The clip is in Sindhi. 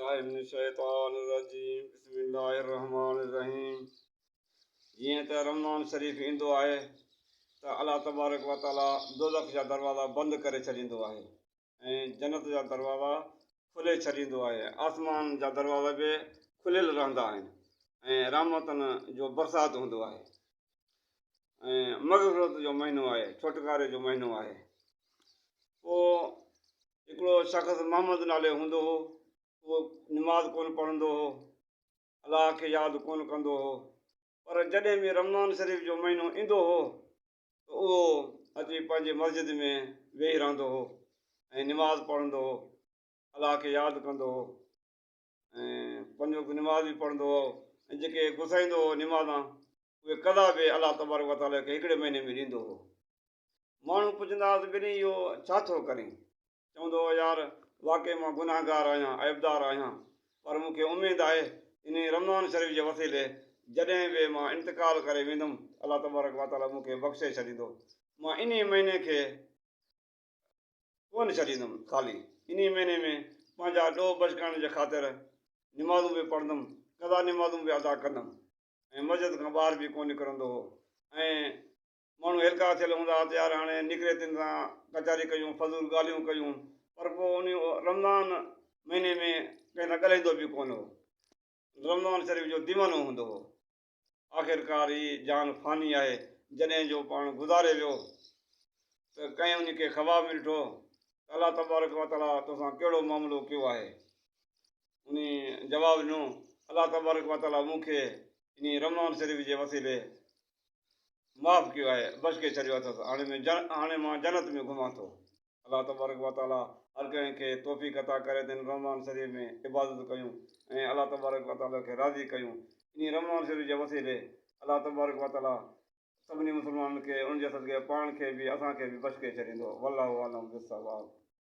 بالله من الشيطان الرجيم بسم الله الرحمن الرحيم جيئن ته رمضان شريف ايندو آهي ته الله تبارڪ و تعالي دوزخ جا دروازا بند ڪري ڇڏيندو آهي ۽ جنت جا دروازا کولي ڇڏيندو آهي آسمان جا دروازا به کليل رهندا آهن ۽ رحمتن جو برسات هوندو آهي ۽ مغفرت جو مهينو آهي ڇوٽڪاري جو مهينو آهي پوء هڪڙو شخص محمد نالي هوندو هو اهو نماز ڪونه پڙهندو هو الله کي ياد ڪونه ڪندو هو پر جڏهن به رمضان شريف جو مهينو ايندو هو ته اهو اچي پنهنجي مسجد ۾ ويهي رهندو هو ۽ نماز پڙهندو هو الله کي ياد ڪندو هو ۽ پنج وقت نماز به پڙهندو هو ۽ جيڪي گسائيندو هو نمازان اهي قضا به الله تبارڪ وتعاليٰ کي هڪڙي مهيني ۾ ڏيندو هو. ماڻهو پڇندا هئس ٻنهي اهو ڇا ٿو ڪرين؟ چوندو هو يار واقعي مان گنهگار آهيان، عيبدار آهيان، پر مون کي اميد آهي انهي رمضان شريف جي وسيلي جڏهن به مان انتقال ڪري ويندم الله تبارڪ وتعاليٰ مون کي بخشي ڇڏيندو. مان انهي مهيني کي ڪونه ڇڏيندم خالي انهي مهيني ۾ پنهنجا ڏوهه بخشائڻ جي خاطر نمازون به پڙهندم، قضا نمازون به ادا ڪندم ۽ مسجد کان ٻاهر به ڪونه نڪرندو هو ۽ ماڻهو هلڪا ٿيل هوندا هئا ته يار هاڻي نڪري تن سان ڪچهري ڪيون فضول ڳالهيون ڪيون پر پوء انهي رمضان مهيني ۾ ڪنهن سان ڳالهائيندو به ڪونه هو رمضان شريف جو ديوانو هوندو هو. آخرڪار هي جان فاني آهي، جڏهن جو پاڻ گذاري ويو ته ڪنهن ان کي خواب ۾ ڏٺو ته الله تبارڪ و تعاليٰ توسان ڪهڙو معاملو ڪيو آهي؟ انهي جواب ڏنو، الله تبارڪ و تعاليٰ مون کي انهي رمضان شريف جي وسيلي معاف ڪيو آهي، بخشي ڇڏيو اٿس، هاڻي مان جنت ۾ گهمان ٿو. الله تبارڪ و تعالي هر ڪنهن کي توفيق عطا ڪري ته هن رمضان شريف ۾ عبادت ڪيون ۽ الله تبارڪ و تعالي کي راضي ڪيون انهي رمضان شريف جي وسيلي الله تبارڪ و تعالي سڀني مسلمانن کي ان جي صدقي پاڻ کي به اسان کي به بخشي ڇڏيندو والله اعلم بالصواب.